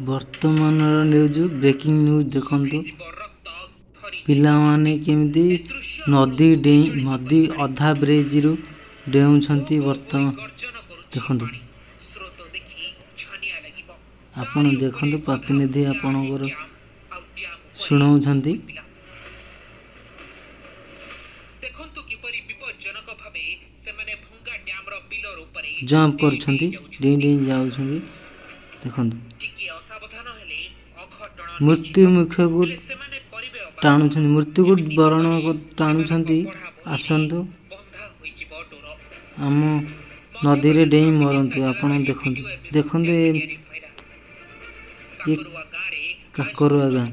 ବର୍ତ୍ତମାନର news, breaking news ଦେଖନ୍ତୁ। ପିଲାମାନେ କେମିତି ନଦୀ ଡେଇଁ, ନଦୀ ଅଧା ବ୍ରିଜରୁ ଡେଉଁଛନ୍ତି ବର୍ତ୍ତମାନ। ଦେଖନ୍ତୁ, ଆପଣ ଦେଖନ୍ତୁ, ପ୍ରତିନିଧି ଆପଣଙ୍କର ଶୁଣାଉଛନ୍ତି। ଜମ୍ପ କରୁଛନ୍ତି, ଡେଇଁ ଡେଇଁ ଯାଉଛନ୍ତି। ଦେଖନ୍ତୁ, ମୃତ୍ୟୁ ମୁଖକୁ ଟାଣୁଛନ୍ତି, ମୃତ୍ୟୁକୁ ବରଣ ଟାଣୁଛନ୍ତି। ଆସନ୍ତୁ, ଆମ ନଦୀରେ ଡେଇଁ ମରନ୍ତୁ ଆପଣ। ଦେଖନ୍ତୁ, ଦେଖନ୍ତୁ, ଏ କାକରୁଆ ଗାଁ।